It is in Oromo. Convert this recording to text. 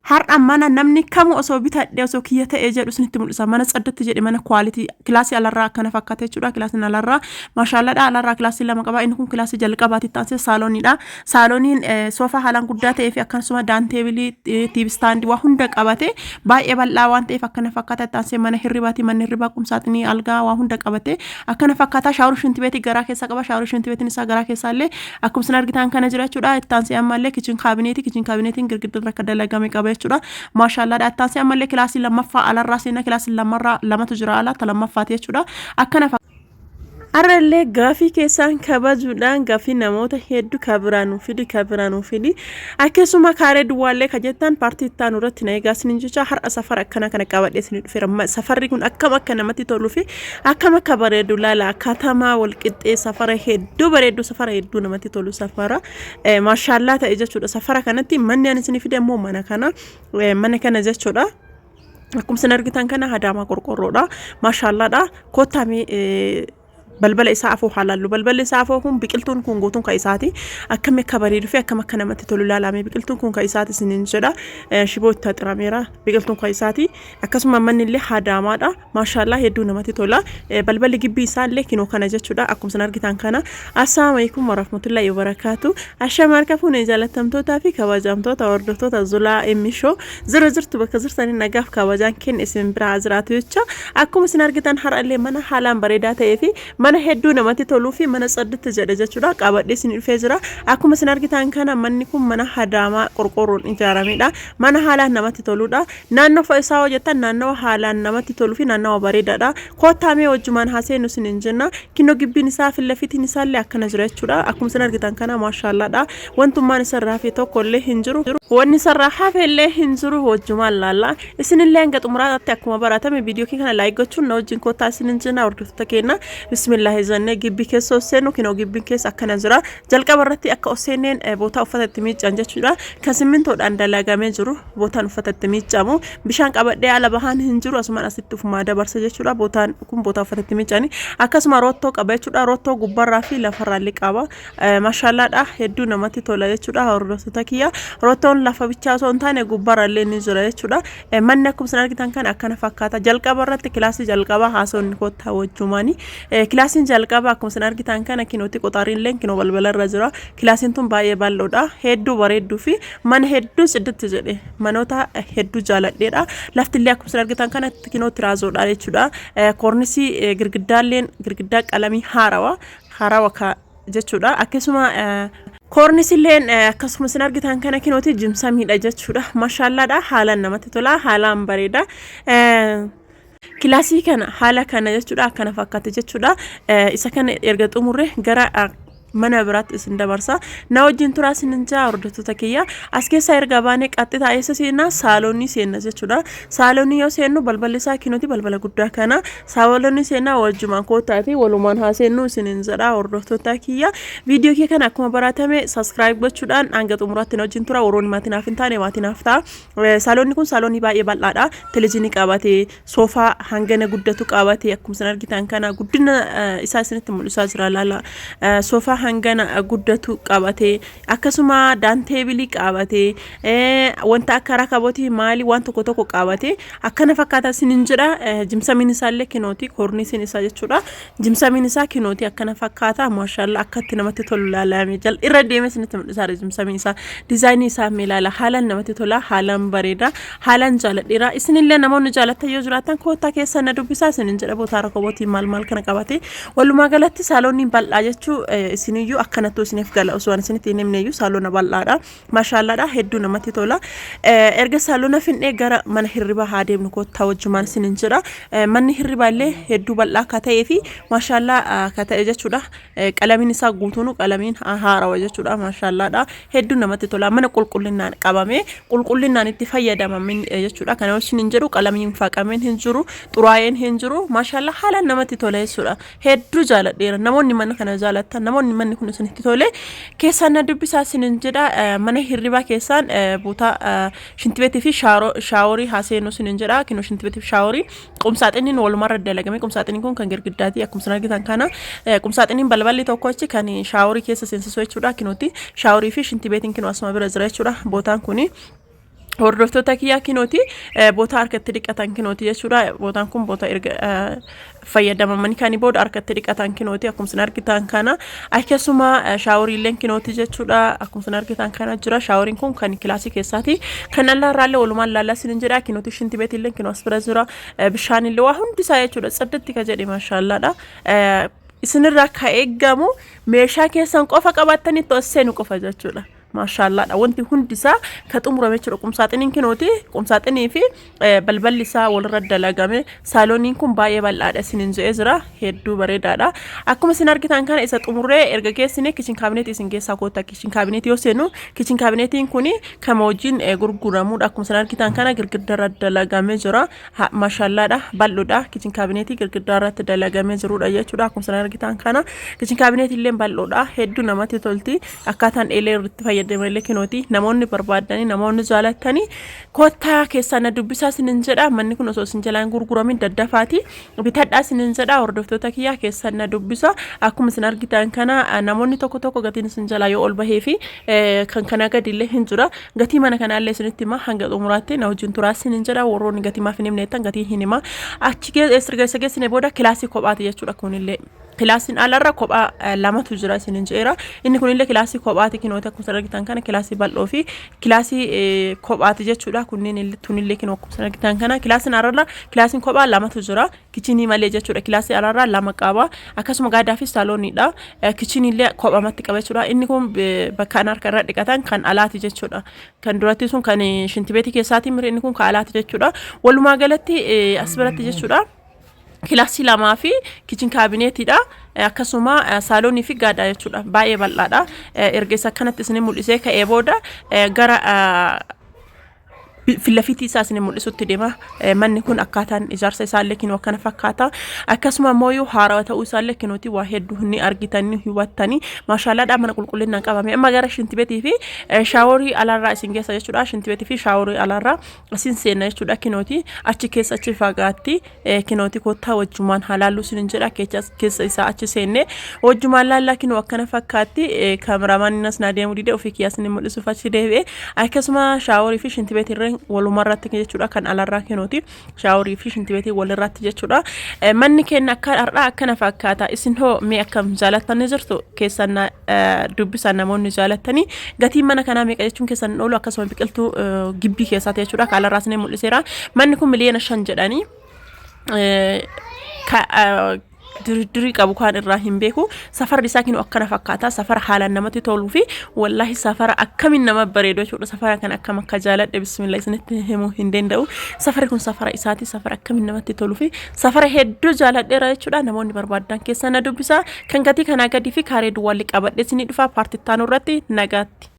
Har'a mana namni kamuu osoo bitadhe osoo kiyya ta'ee jedhu isinitti mul'isa. Mana tsaddatti jedhe, mana quality. Kilaasii alarraa akkana fakkaata jechuudha. Kilaasiin alarraa maashaallaadha. Alarraa kilaasii lama qaba. Inni kun kilaasii jalqabaatti aansee saalooniidha. Saalooniin soofaa haalaan guddaa ta'ee fi akkasuma dining table, TV stand waa hunda qabate, baay'ee bal'aa waan ta'eef akkana fakkaata. Itti aansee mana hirribaati. Manni hirribaa qumsaaxinii, algaa waa hunda qabate akkana fakkaata. Shaaworii, shintibeetii garaa keessa qaba. Shaaworii, shintibeetiin isaa garaa keessaa illee akkuma isin argitan kana jira jechuudha. Itti aansee ammallee kitchen cabinet. Kitchen cabinetiin girgiddarra akka dalagame qaba jechuudha. Maashaallaadha. Itti aansee ammallee kilaasii lammaffaa alarraa seenaa. Kilaasii lammarraa lamatu jira, ala ta lammaffaati jechuudha. Akkana. Har'allee gaafii keessaan kabajuudhaan gaafii namoota hedduu ka biraa nuu fidi, ka biraa nuu fidi, akkasuma kaaree duwwaallee ka jettan part itti aanu irratti na eegaa isiniin jecha. Har'a safara akkana kana qabadhee isinii dhufeera. Safarri kun akkam akka namatti toluu fi akkam akka bareedu laala. Akkaatamaa walqixxee safara hedduu bareedu, safara hedduu namatti tolu, safara maashaallaa ta'e jechuudha. Safara kanatti manni ani isinii fide immoo mana kana jechuudha. Akkuma isin argitan kana hadaamaa qorqorroodha. Maashaallaadha. Kottaa mee balbala isaa afoo haa laallu. Balballi isaa afoo kun, biqiltuun kun guutuun kan isaati. Akkami akka bareeduu fi akkam akka namatti tolu ilaalame. Biqiltuun kun kan isaati isiniin jedha. Shiboo itti haxirameera. Biqiltuun kan isaati. Akkasuma manni illee hadaamaadha. Maashaallaa, hedduu namatti tola. Balballi gibbii isaa illee kinoo kana jechuudha. Akkuma isin argitan kana. Assalaamu alaikum warahmatullahi wabarakaatu. Ashama harka fuunee, jaallatamtootaa fi kabajamtoota hordoftoota Zulaa Emishoo. Zira jirtu, bakka jirtanii nagaaf kabajaan kenna isin biraa jiraatu jecha. Akkuma isin argitan har'allee mana haalaan bareedaa ta'ee fi mana hedduu namatti toluu fi mana tsadditti jedhe jechuudha. Qabadhee isin dhufee jira. Akkuma isin argitan kana manni kun mana hadaamaa qorqoorroon ijaaramedha. Mana haalaan namatti toludha. Naannoo isaa hojjetan naannawa haalaan namatti toluu fi naannawa bareedaadha. Koottaa mee wajjumaan haaseennu isiniin jenna. Kinoo gibbiin isaa fi lafitiin isaallee akkana jira jechuudha. Akkuma isin argitan kana maashaallaadha. Wantummaan isarraa hafe tokko illee hin jiru. Wanni isarraa hafe illee hin jiru, wajjumaan laalla. Isinillee hanga xumuraatti akkuma baratame viidiyoo kee kana like gochuun na wajjin koottaa isiniin jenna, hordoftoota keenya. Bismillaahi jennee gibbii keessa osseenu. Kinoo gibbiin keessa akkana jira. Jalqaba irratti akka osseenneen bootaa uffata itti miiccan jechuudha. Kan simmintoodhaan dalagamee jiru bootaan uffata itti miiccamu. Bishaan qabadhee ala bahaan hin jiru, asumaan asitti ufumaa dabarsa jechuudha. Bootaan kun bootaa uffata itti miiccani. Akkasuma roottoo qaba jechuudha. Roottoo gubbarraa fi lafarraa illee qaba. Maashaallaadha, hedduu namatti tola jechuudha, hordoftoota kiyya. Roottoon lafa bichaa osoo hin taane gubbarra illee ni jira jechuudha. Manni akkuma isin argitan kan akkana fakkaata. Jalqaba irratti kilaasii jalqabaa haasofni, koottaa wajjumaani. Kilaasiin jalqaba akkuma isin argitan kana kinooti, qoxaariin illee kinoo balbala irra jira. Kilaasiin tun baay'ee bal'oodha. Hedduu bareedduu fi mana hedduu tsidditti jedhe, manoota hedduu jaaladheedha. Lafti illee akkuma isin argitan kana kinoo tiraazoodha jechuudha. Koornisii girgiddaalleen girgiddaa qalamii haarawaa haarawaa ka jechuudha. Akkasuma koornisilleen akkasuma isin argitan kana kinooti jimsamiidha jechuudha. Maashaallaadha, haalaan namatti tola, haalaan bareeda. Kilaasii kana haala kana jechuudha, akkana fakkaate jechuudha. Isa kana erga xumurre gara mana biraatti isin dabarsa. Na wajjin turaa isin jaa, hordoftoota kiyya. As keessaa erga baanee qaxxitaa eessa seenna? Saaloonii seenna jechuudha. Saaloonii yoo seennu balballi isaa kinooti balbala guddaa kana. Saaloonii seenna, wajjumaan koottaati walumaan haa seennu isinin jedha, hordoftoota kiyya. Viidiyoo kee kana akkuma baratame subscribe gochuudhaan hanga xumuraatti na wajjin tura. Warroonni maatii naaf hin taane maatii naaf ta'a. Saaloonni kun saaloonii baay'ee bal'aadha. Televiziyoonii qabatee, soofaa hangana guddatu qabatee, akkuma isin argitan kana guddina isaa isinitti mul'isaa jira, laala. Soofaa hangana guddatu qabatee, akkasuma dining table qabatee, wanta akka rakabotii maali waan tokko tokko qabatee akkana fakkaata isiniin jedha. Jimsamiin isaallee kinooti, koorniisiin isaa jechuudha. Jimsamiin isaa kinooti akkana fakkaata. Maashaallaa, akkatti namatti tolu laalame. Jal irra deemee isinitti mul'isaa jira. Jimsamiin isaa, diizaayinii isaa mee ilaala. Haalaan namatti tola, haalaan bareeda, haalaan jaaladheera. Isinillee namoonni jaalattan yoo jiraatan koottaa keessa na dubbisaa isinin jedha. Bootaa rakobootiin maal maal kana qabate, walumaa galatti saalooniin bal'aa jechuu isiniyyuu akkanattuu isiniif gala, osoo ani isinitti hin himneyyuu saaloona bal'aadha. Maashaallaadha, hedduu namatti tola. Erga saaloona finnee gara mana hirribaa haa deemnu, koottaa wajjumaan isinin jedha. Manni hirribaa illee hedduu bal'aa akka ta'ee fi maashaallaa akka ta'e jechuudha. Qalamiin isaa guutuun qalamiin haarawa jechuudha. Maashaallaadha, hedduu namatti tola. Mana qulqullinaan qabamee qulqullinaan itti fayyadamamin jechuudha. Kana isin hin jedhu, qalamiin faqameen hin jiru, xuraa'een hin jiru. Maashaallaa, haalaan namatti tola jechuudha. Hedduu jaaladheera. Namoonni mana kana jaalattan, namoonni manni kun isinitti tole, keessaan na dubbisaa isinin jedha. Mana hirribaa keessaan bootaa shintibeetii fi shaaworii haaseenuu isinin jedha. Kinoo shintibeetii fi shaaworii, qumsaaxiniin walumarra dalagame. Qumsaaxiniin kun kan girgiddaati, akkuma isin argitan kana. Qumsaaxiniin balballi tokkochi kan shaaworii keessa seensisu jechuudha. Kinooti shaaworii fi shintibeetiin kinoo asuma bira jira jechuudha. Bootaan kuni. Hordoftoota kiyyaa, kinooti boota harkatti dhiqatan kinooti jechuudha. Bootaan kun boota erga fayyadamamanii kanii booda harkatti dhiqatan kinooti, akkuma isin argitan kana. Akkasuma shaaworiileen kinooti jechuudha. Akkuma isin argitan kana jira. Shaaworiin kun kan kilaasii keessaati. Kan allaarraallee walumaan laallaa isinin jedha. Kinooti shintibeetiillee kinoo as bira jira. Bishaanillee waa hundi isaa jechuudha. Tsaddatti ka jedhe, maashaallaadha. Isinirraa ka eeggamu meeshaa keessan qofa qabattanii itti seenu qofa jechuudha. Maashaallaadha, wanti hundi isaa ka xumurame jechuudha. Qumsaaxiniin kinooti, qumsaaxinii fi balballi isaa walirra dalagame. Saalooniin kun baay'ee bal'aadha isinin je'ee jira, hedduu bareedaadha. Akkuma isin argitan kana isa xumurree erga geessine kitchen cabinetii isin keessaa koota. Kitchen cabinetii yoo seenu, kitchen cabinetiin kun kama wajjin gurguramudha. Akkuma isin argitan kana girgiddarra dalagamee jira. Maashaallaadha, bal'oodha. Kitchen cabinetii girgiddaa irratti dalagamee jirudha jechuudha. Akkuma isin argitan kana kitchen cabinetii illee bal'oodha, hedduu namatti tolti. Akkaataan eelee irratti fayyadamallee kinooti. Namoonni barbaadanii, namoonni jaalattanii, kottaa keessaa na dubbisaa isinin jedha. Manni kun osoo isin jalaan gurguramin daddafaati bitadhaa isinin jedha. Hordoftoota kiyyaa, keessan na dubbisa. Akkuma isin argitan kana namoonni tokko tokko gatiin isin jalaa yoo ol bahee fi kan kana gadi illee hin jira. Gatii mana kanaallee isinitti hima, hanga xumuraatti na wajjin turaa isinin jedha. Warroonni gatii maaf hin himneettan, gatii hin hima. Achi erga isa geessine booda kilaasii kophaati jechuudha. Kunillee kilaasiin alarra kophaa lamatu jira isinin jedheera. Inni kunillee kilaasii kophaati kinooti. Akkuma isin argitan kana kilaasii bal'oo fi kilaasii kophaati jechuudha. Kunneen tunillee kinoo akkuma isin argitan kana kilaasiin alarra kilaasiin kophaa lamatu jira. Kichinii malee jechuudha. Kilaasii alarraa lama qaba. Akkasuma gaadaa fi saalooniidha. Kichiniillee kophamatti qaba jechuudha. Inni kun bakka an harka irra dhiqatan kan alaati jechuudha. Kan duratti sun kan shintibeetii keessaati mire, inni kun kan alaati jechuudha. Walumaa galatti as biratti jechuudha. Kilaasii lamaa fi kitchen cabinetiidha. Akkasuma saaloonii fi gaadaa jechuudha. Baay'ee bal'aadha. Erga isa akkanatti isin mul'isee ka'ee booda gara fillafiitii isaa isin mul'isutti deema. Manni kun akkaataan ijaarsa isaallee kinoo akkana fakkaata. Akkasuma immoo yoo haarawaa ta'uu isaallee kinooti waa hedduu ni argitanii hubattanii. Maashaallaadha, mana qulqullinaan qabame. Amma gara shintibeetii fi shaaworii alaarraa isin geessa jechuudha. Shintibeetii fi shaaworii alaarraa isin seenna jechuudha kinooti. Achi keessa achi fagaatti kinooti, kottaa wajjumaan halaalluu isin jedha. Keessa isaa achi seenne wajjumaan laallaa. Kinoo akkana fakkaatti. Kaameraamaaniin as naa deemuu dide, ofii kiyyaa isin mul'isuuf achi deebi'e. Akkasuma shaaworii fi shintibeetii irra walumarratti jechuudha, kan alarraa kinooti. Shaaworii fi shintibeetii walirratti jechuudha. Manni keenya akka har'aa akkana fakkaata. Isin hoo mee akkam jaalattanii jirtu? Keessan dubbisan namoonni jaalattanii. Gatiin mana kanaa meeqa jechuun keessan hin oolu. Akkasuma biqiltuu gibbii keessaati jechuudha. Kan alarraa isin mul'iseera. Manni kun 5 miliyoona jedhanii. Dirdirii qabu kan irraa hin beeku. Safarri isaa kinu akkana fakkaata. Safara haalaan namatti toluu fi wallaahi safara akkamiin nama bareedu jechuudha. Safara kana akkam akka jaaladhe, bismillah, isinitti himuu hin danda'u. Safarri kun safara isaati. Safara akkamiin namatti toluu fi safara hedduu jaaladheera jechuudha. Namoonni barbaadan keessa na dubbisa. Kan gatii kanaa gadii fi kaaree duwwaalli qabadhe isinii dhufa paartittaanuu irratti. Nagaatti.